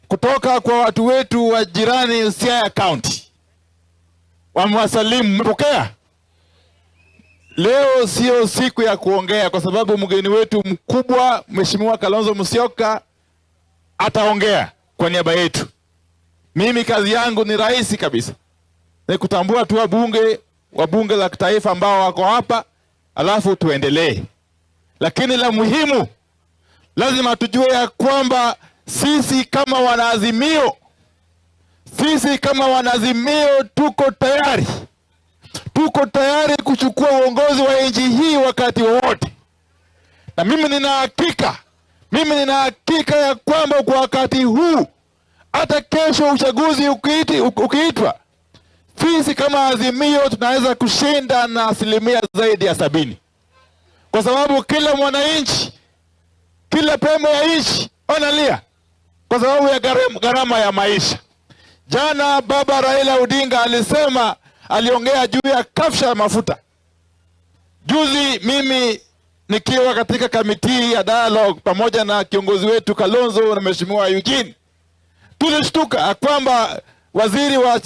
kutoka kwa watu wetu wa jirani Siaya County. Wamewasalimu, mmepokea? Leo sio siku ya kuongea kwa sababu mgeni wetu mkubwa Mheshimiwa Kalonzo Musyoka ataongea kwa niaba yetu. Mimi kazi yangu ni rahisi kabisa, ni kutambua tu wabunge wa bunge la kitaifa ambao wako hapa, alafu tuendelee. Lakini la muhimu, lazima tujue ya kwamba sisi kama wanaazimio, sisi kama wanaazimio tuko tayari kuchukua uongozi wa nchi hii wakati wowote, na mimi nina hakika ya kwamba kwa wakati huu, hata kesho uchaguzi ukiitwa, sisi kama Azimio tunaweza kushinda na asilimia zaidi ya 70, kwa sababu kila mwananchi, kila pembe ya nchi wanalia kwa sababu ya gharama ya maisha. Jana baba Raila Odinga alisema, aliongea juu ya kafsha ya mafuta. Juzi mimi nikiwa katika committee ya dialogue pamoja na kiongozi wetu Kalonzo na Mheshimiwa Eugene, tulishtuka kwamba waziri wa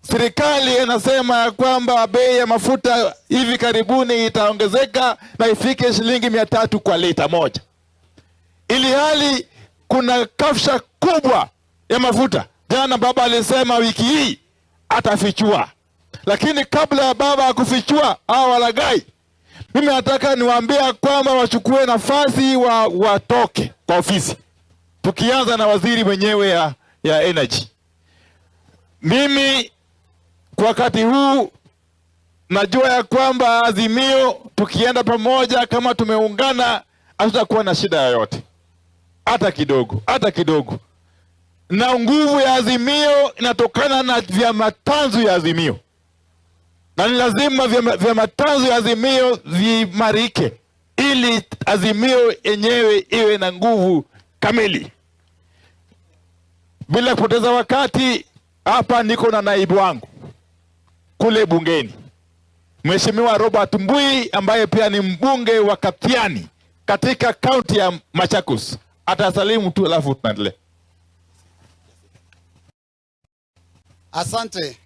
serikali anasema ya kwamba bei ya mafuta hivi karibuni itaongezeka na ifike shilingi 300 kwa lita moja, ili hali kuna kafsha kubwa ya mafuta. Jana baba alisema wiki hii atafichua, lakini kabla ya baba kufichua hawa walaghai, mimi nataka niwaambie kwamba wachukue nafasi watoke kwa ofisi, tukianza na waziri mwenyewe ya energy. Mimi kwa wakati huu najua ya kwamba Azimio tukienda pamoja kama tumeungana, hatutakuwa na shida yoyote hata kidogo, hata kidogo. Na nguvu ya Azimio inatokana na vyama tanzu ya Azimio, na ni lazima vyama tanzu ya Azimio viimarike ili Azimio yenyewe iwe na nguvu kamili. Bila kupoteza wakati, hapa niko na naibu wangu kule bungeni, Mheshimiwa Robert Mbui ambaye pia ni mbunge wa Kathiani katika kaunti ya Machakos. Atasalimu tu alafu tunaendelea. Asante.